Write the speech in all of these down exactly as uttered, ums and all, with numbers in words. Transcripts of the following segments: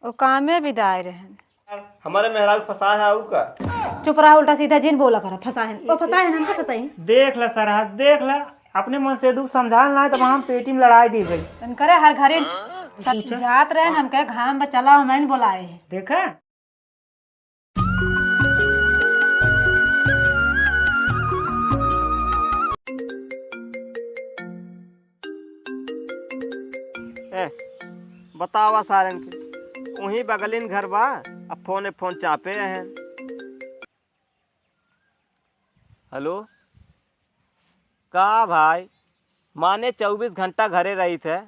ओ कामे बिदाए रहन। हमारे मेहरारू फंसा है और का? चुप रहा, उल्टा सीधा जिन बोला करा, फंसा है। ओ फंसा है, हमका फंसाई। देख ला सरहज, देख ला, अपने मन से दुख समझाल ना, तब हम पेटी में लड़ाई दी भाई। तन करे हर घरे सब पूछा? जात रहन, हम कहे घाम बा, चला, हम नहीं बोलाए हैं। देखा? ए, बतावा सारन के, उहीं बगलिन घर बा, अब फोने फोन चापे हैं। हेलो, का भाई, माने चउबीस घंटा घरे रहित है,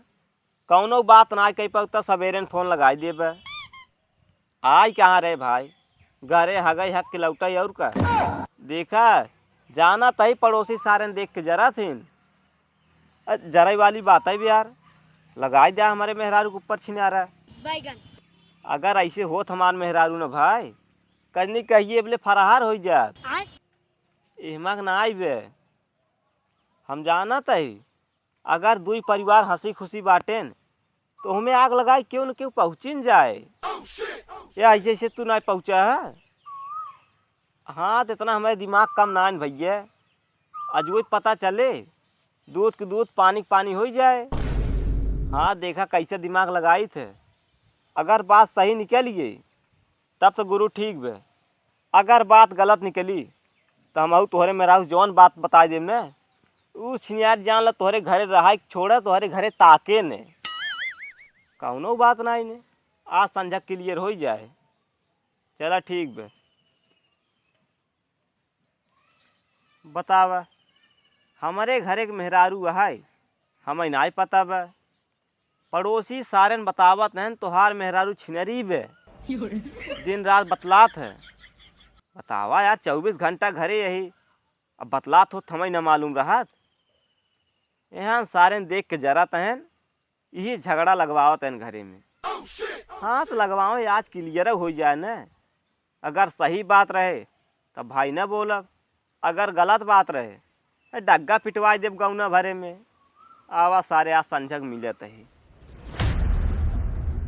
कउनो बात नाहीं कहि पाउत, सबेरे न फोन लगाइ देबे। आइ कहाँ रहे भाई, घरे हगइ हग के लौटइ अउर का। देखा, जानत ही पड़ोसी सारेन देख के जरत हीन। अ, जरइ वाली बात है भी यार, लगाइ द्या हमरे मेहरारू के ऊपर छिनारा। बैगन। अगर अइसे होत हमार मेहरारू न भाई, कजनी कहिए बले फरार होइ जात। आय। एहमा के ना आइबे। हम जानत ही, अगर दुइ परिवार हँसी खुसी बाटेन, तो ओहमे आग लगाइ केउ न केउ पहुँचिन जाए। या अइसे अइसे तू नाहीं पहुँचा है। हाँ, त एतना हमरे दिमाग कम नाइन भइया। अजुए पता चले, दूध के दूध, पानी के पानी होइ जाए। हाँ, देखा कइसे दिमाग लगाइत है। अगर बात सही निकलिए, तब त गुरु ठीक बे। अगर बात गलत निकली, त हमहू तोहरे मेहरारू जउन बात बताइ देब न, ऊ छिनियार जान ला तोहरे घरे रहाइ के छोड़े, तोहरे घरे ताके न। कउनो बात नाहीं न, आज संझा clear होइ जाए। चला ठीक बे। बतावा, हमरे घरे के मेहरारू अहइ, हमइ नाहीं पता बा। पड़ोसी सारेन बतावत हएन, तोहार मेहरारू छिनरी बे। दिन रात बतलात है। बतावा यार, चउबीस घंटा घरे अही, अब बतलात होत हमइ न मालूम रहत। एहन सारेन देख के जरत हएन, इही झगड़ा लगवावत हएन घरे में। हाँ, त लगवावइ, आज clear होइ जाए न। अगर सही बात रहे, तब भाई न बोलब, अगर गलत बात रहे, त डग्गा पिटवाइ देब गउना भरे में। आवा सारे, आज संझक मिलत ही।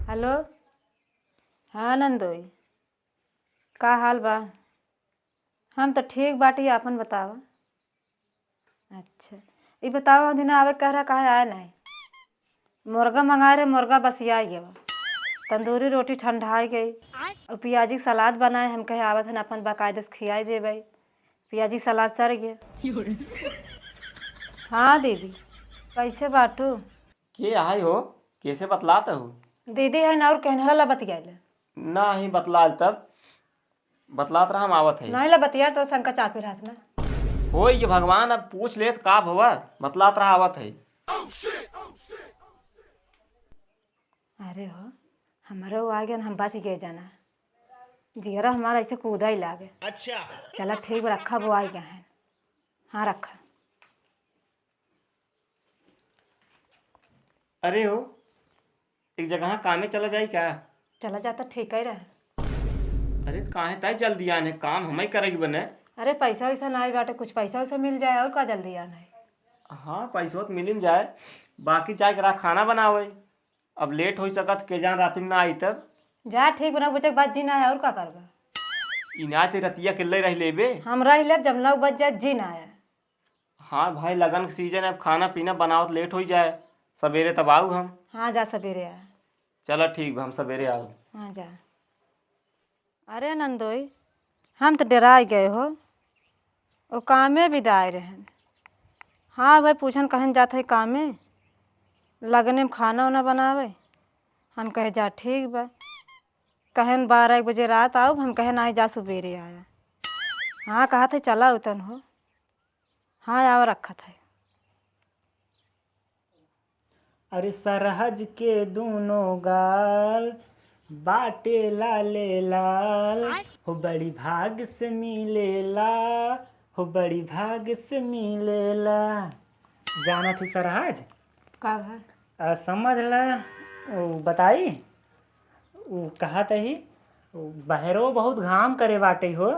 हेलो, हाँ नंदोई, का हाल बा? हम त ठीक बाटी, आपन बतावा। अच्छा, ई बतावा, ओह दिना आवे के कह रहा, काहे आए नाहीं? मुर्गा मंगाए रहे, मुर्गा बसियाइ गवा। तंदूरी रोटी ठंडाइ गई। आय। अउर पियाजी के सलाद बनाए, हम कहे आवत हन, आपन बाकायदे से खियाइ देबइ। पियाजी के सलाद सर गया। हाँ दीदी, कइसे बाटू? के अहइ हो? केसे बतलात हो? दीदी हइन, अउर केनहरा ला बतियाइला? नाहीं बतलाल तब। बतलात रहा, हम आवत हई। नाहीं ला बतिया, तोर शंका चापी रहत ना। होई गे भगवान, अब पूछ लेत का भवा, बतलात रहा, आवत हई। अरे हो, हमरो आ गए, हम बच गए जाना। जियरा हमारा अइसे कूदा ही लागे। अच्छा। चला ठीक बा, रखा, वो आ गए हैं। हाँ, रखा। अरे हो, एक जगह कामे चला जाई का? चला जाता, ठीक ही रहे। अरे, त काहे ताई जल्दी आन है, काम हमई करे के बने। अरे, पैसा वैसा नाई बाटे, कुछ पैसा वैसा मिल जाए, अउर का जल्दी आन है? हाँ, पैसवा त मिलिन जाए, बाकी जाए के रहा खाना बनावे। अब लेट होइ सकत, के जान राती में ना आई तब। जा, ठीक बा, नौ बजे के बाद जी ना आया, अउर का करबा? ई ना ते रतिया के ले रह लेबे। हम रह लेब, जब नौ बज जाए, जी ना आया। हाँ भाई, लगन के सीजन है, अब खाना पीना बनावत लेट होइ जाए, सबेरे तब आऊ हम। हाँ, जा सबेरे आ। चला ठीक बा, हम सबेरे आऊ। हाँ, जा। अरे नंदोई, हम त डेराइ गए हो, ओ कामे बिदाए रहन। हाँ भाई, पूछन कहन जात है कामे, लगने में खाना उना बनावे। हम कहे जा ठीक बा, कहन बारह एक बजे रात आऊ, हम कहे नाहीं जा सुबेरे आया। हाँ, कहत है चला उतन हो। हाँ, आवा रखत है। अरे सरहज के दूनो गाल बाटे लाले लाल, आय। हो बड़ी भाग से मिलेला, हो बड़ी भाग से मिलेला। जानत ही सरहज? का भा? आ, समझ ला, उ बताई, उ कहत ही, उ बहरो बहुत घाम करे बाटे हो।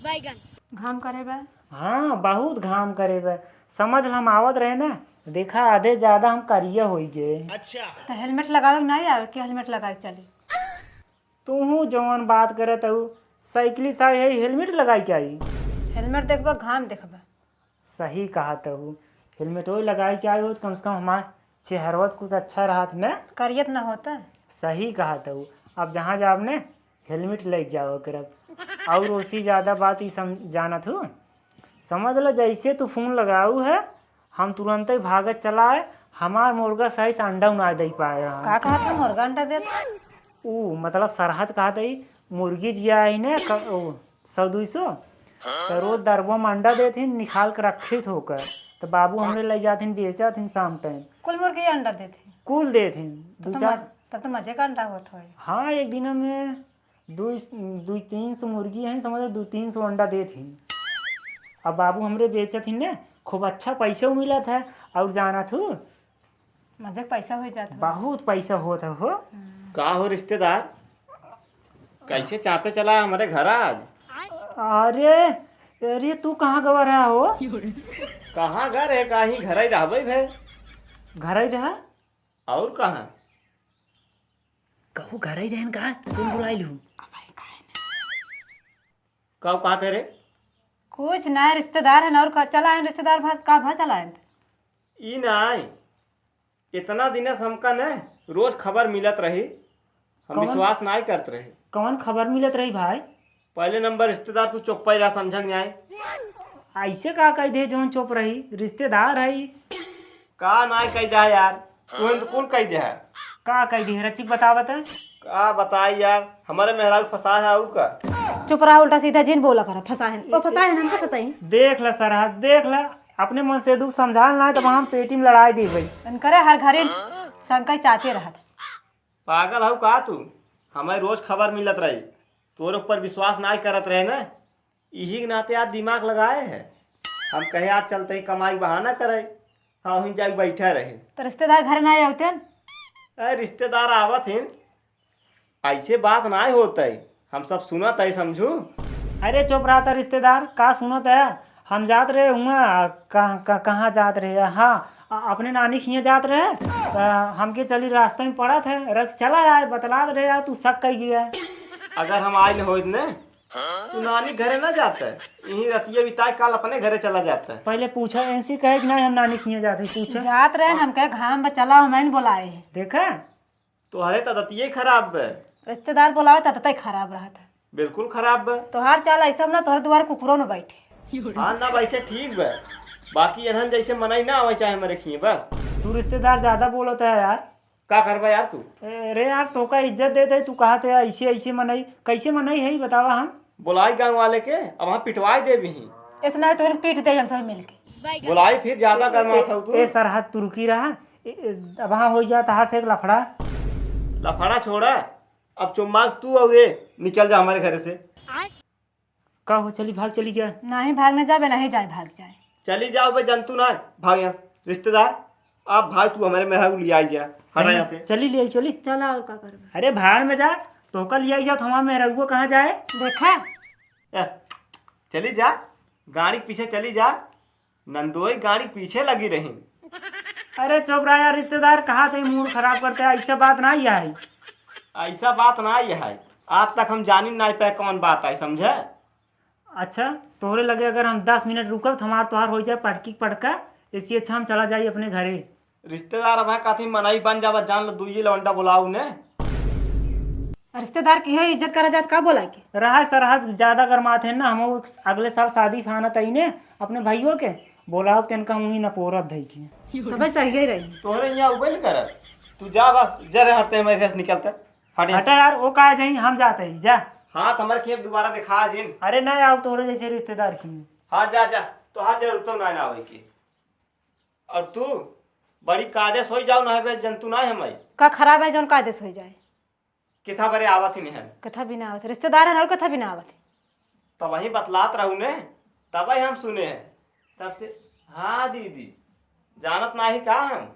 बैगन। घाम करे बा? हाँ, बहुत घाम करे बा। समझ ला, हम आवत रहे ना, देखा आधे ज्यादा हम करिया होइ गए। अच्छा। त हेलमेट लगावे के नाहीं आवे कि हेलमेट लगाए के चली? तूहू जवन बात करत हऊ, साइकिल से आई है, हेलमेट लगाई के आई? हेलमेट देखबा, घाम देखबा। सही कहत हऊ, हेलमेट वही लगाई के आई हो, तो कम से कम हमार चेहरवा तो कुछ अच्छा रहत न। करियत न होता। सही कहत हऊ, अब जहाँ जाब ने, हेलमेट लेके जाओ करब। और ओसी ज्यादा बात ई सम-, जानत हऊ, समझ लो, जैसे तू फोन लगाऊ है, हम तुरंतै भागत चला आए, हमार मुर्गा सही से अंडा उना दे पाए रहा। का कहत है, मुर्गा अंडा देत? ऊ, मतलब, सरहज कहत है, मुर्गी जिया है ने, क-, ओ, सौ दुई सौ, तो रोज दरबो में अंडा देत हिन, निकाल के रखित होकर, तो बाबू हमरे ले जात हिन, बेचत हिन शाम टाइम। कुल मुर्गी अंडा देत हिन? कुल देत हिन, तब दू तो चार। मज-, तब तो मजे का अंडा होत होई। हाँ, एक दिन में दू, दू तीन सौ मुर्गी हैं, समझ लो, दू तीन सौ अंडा देत हिन। अब बाबू हमरे बेचत हिन ने, खूब अच्छा पैसा मिलत है। और जानत हऊ, मजे के पैसा हो जात हो। बहुत पैसा होत है हो। हम्म। का हो रिश्तेदार, कैसे चापे चला हमरे घर आज? अरे, अरे, तू कहाँ गवा रहा हो? कहाँ घर है, कहीं घर ही रहबे भे। घर ही रहा? और कहाँ? कहू घर ही रहन का? तुम बुलाई लू। का कहत है रे? कुछ ना, रिश्तेदार है ना, और का चला है रिश्तेदार, भा, का भा चला है? ई नाई, इतना दिन से हमका न रोज खबर मिलत रही, हम कवन? विश्वास नाई करत रही। कवन खबर मिलत रही भाई? पहले नंबर रिश्तेदार तू चुप्पा रहा, समझ में आए। ऐसे का कह दे जौन चुप रही, रिश्तेदार है। का नाई कह दे यार, तू तो कुल कह दे है। का कह दे रचिक बतावत है? का बताई यार, हमारे मेहरारू फंसा है और का? चुप रहा, उल्टा सीधा जिन बोला करा, फंसा है। ओ फंसा है, हमका फंसा है। देख ला सरहज, देख ला, अपने मन से दुख समझाल ना, तब हम पेटी में लड़ाई दी भाई। इनकरे हर घरे शंकर चाहते रहत। पागल हऊ का तू? हमें रोज खबर मिलत रही, तोरे ऊपर विश्वास नाई करत रहे ना, इही के नाते आज दिमाग लगाए है। हम कहे आज चलते ही कमाई बहाना करे, हाँ, वहीं जाके बैठा रहे। तो रिश्तेदार घर ना आवते हैं? अरे रिश्तेदार आवत हिन, ऐसे बात नाई होत है, हम सब सुनत है, समझू। अरे चुप रहा था रिश्तेदार, का सुनत है? हम जात रहे हुआ, कहाँ, कहाँ, कहाँ जात रहे? हाँ, अ-, अपने नानी खिया जात रहे, त हमके चली रास्ते में पड़त है, रस चला आए, बतलात रहे यार, तू शक कई गया। अगर हम आए न होइत ने, तू नानी घरे ना जाता, यहीं रतिया बिताए, काल अपने घरे चला जाता। पहले पूछा, ऐसी कहे कि नहीं हम नानी खिया जाते, पूछा। जात रहे न, हम कहे घाम बा, चला, हम नहीं बोलाए हैं। देखा? तोहरे त आदतिये खराब बे। रिश्तेदार बोलावे त आदते खराब रहत है। बिल्कुल खराब बे। तोहार चाल ऐसा ना, तोहरे दुआरे कुकुरो न बैठे। हाँ, ना बैठे, ठीक बे। बाकी एनहन जैसे मनई ना आवे चाहे मरे खिए बस। तू रिश्तेदार ज्यादा बोलत है यार। का करबा यार तू? ए, रे यार, तोका इज्जत देत है, तू कहत है ऐसे, ऐसे मनई, कैसे मनई है, ई बतावा हम? बोलाई गाँव वाले के, अब हम पिटवाई देबी ही। इतना तो पीट दे हम सब मिलके। बोलाई फिर ज्यादा गरमात हऊ तू। ए, सरहज, तू रुकी रहा। ए, ए, अब हाँ हो जात हाथ एक लफड़ा। लफड़ा छोड़ा, अब चुम्मा तू और ये निकल जा हमारे घर से। का हो, चली भाग चली गया? नहीं, भाग न जाबे, नहीं जाए, भाग जाए। चली जाओ बे जंतु ना, भाग यहाँ से। रिश्तेदार, आप भाग, तू हमारे मेहरा को लियाई जा, हटा यहाँ से। चली लियाई, चली। चला, और का करबे? अरे भाड़ में जा, तोका लियाई जा, तो हमारे मेहरा को कहाँ जाए? देखा? ए, चली जा, गाड़ी के पीछे चली जा, नंदोई गाड़ी के पीछे लगी रही। अरे चुप रहा यार, रिश्तेदार कहाँ थे, मूड खराब करते हैं, ऐसा बात ना ही है। ऐसा बात ना ही है, आज तक हम जानी नहीं पाए कौन बात है, समझे? अच्छा, तोहरे लगे अगर हम दस मिनट रुकब, तो हमार तोहार हो जाए पटकी पटका, इससे अच्छा हम चला जाई अपने घरे। रिश्तेदार अब है, कथी मनई बन जावा, जान लो, दुइये लवंडा बुलाऊ ने। रिश्तेदार की है, इज्जत करा जात, का बोला के? रहा सरहज ज्यादा गरमात है ना, हम अगले साल शादी फानत आई ने अपने भाइयों के, बोलाओ तेन का हुई ना पोरब धई के। तबे सही ही रही। तोहरे यहाँ उबे न करत, तू जा बस, जरे हटते हैं, मैं घर से निकलता। हट यहाँ हटा से। यार, वो कहा जाई, हम जाते ही, जा। हाँ, तो हमारे खेत दोबारा दिखा जिन। अरे ना आओ, तोहरे जैसे रिश्तेदार की। हाँ, जा, जा, तो हाँ, जरूर तो ना, ना आवे की। और तू बड़ी कायदे से होई जाओ, ना है बे जंतु ना है हमारी। का खराब है जौन कायदे से होई जाए? किथा बरे आवत ही नहीं है। कथा भी ना आवत, रिश्तेदार है ना, और कथा भी ना आवत। तब वही बतलात रहू ने, तब ही हम सुने हैं। तब से, हाँ दीदी, जानत नाही का हम?